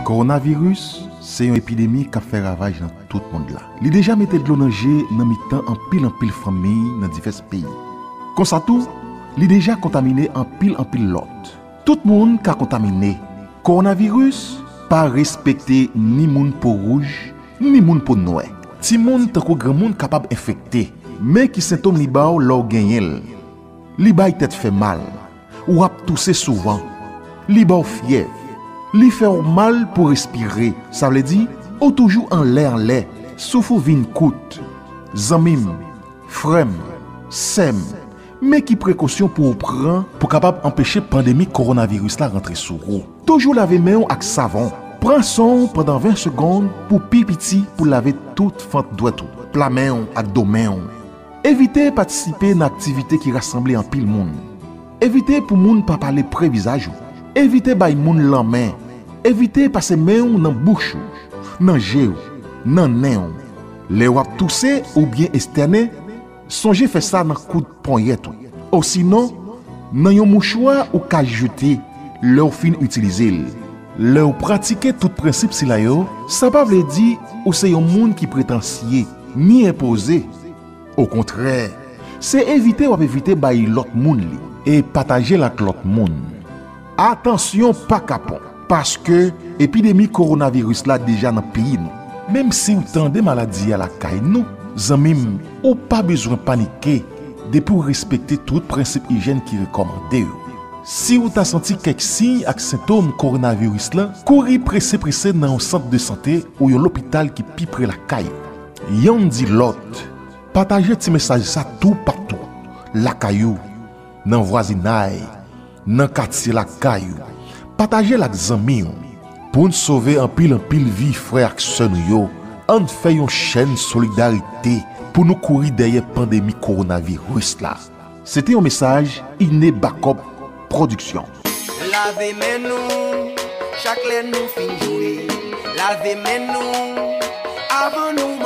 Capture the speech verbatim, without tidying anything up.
Kowonaviris se yon epidemi k ap fè ravaj nan tout mond la. Li deja mete dlo nan je nan mitan anpil anpil fanmi nan divès peyi. Konsa tou, li deja kontamine anpil anpil lòt. Tout moun ka kontamine. Kowonaviris pa respekte ni moun po wouj, ni moun po nwè. Timoun tankou granmoun kapab enfekte. Men ki sentòm li ba w lè w genyen l. Li bay tèt fè mal. W ap touse souvan. Li ba w fyèv. Li fè w mal pou respire. Sa vle di, ou toujou anlè anlè. Souf ou vin kout. Zanmi m, frè m, sè m, men ki prekosyon pou w pran pou kapab anpeche pandemi kowonaviris la rantre sou ou. Toujou lave men w ak savon. Pran san w pandan ven segonn pou pi piti pou lave tout fant dwèt ou, pla men w ak do men w. Evite patisipe nan aktivite ki rasanble anpil moun. Evite pou moun pa pale pre vizaj ou. Evite bay moun lanmen. Evite pase men w nan bouch ou, nan je w, nan nen w. Lè w ap touse oubyen estènen, sonje fè sa nan koud ponyèt ou. Osinon, nan yon mouchwa ou ka jete lè w fin itilize l. Lè w pratike tout prensip sila yo, sa pa vle di ou se yon moun ki pretansye, ni enpoze. Okontrè, se evite w ap evite bay lòt moun li e pataje l ak lòt moun. Atansyon pa kapon, paske epidemi kowonaviris la deja nan peyi nou. Menm si w tande maladi a lakay nou, zanmi m, ou pa bezwen panike depi w respekte tout prensip ijyèn ki rekòmande yo. Si w ta santi kèk siy ak sentòm kowonaviris la, kouri prese prese nan yon sant de sante ou yon lopital ki pi pre lakay ou. Yonn di lòt, pataje ti mesaj sa toupatou, lakay ou, nan vwazinay, nan katye lakay ou. Pataje l ak zanmi w. Pou n sove anpil anpil vi frè ak sè nou yo, ann fè yon chèn solidarite pou nou kouri dèyè pandemi kowonaviris la. Se te yon mesaj Ine Backup Production. Lave men nou, chak lè nou fin jwe. Lave men nou, avan nou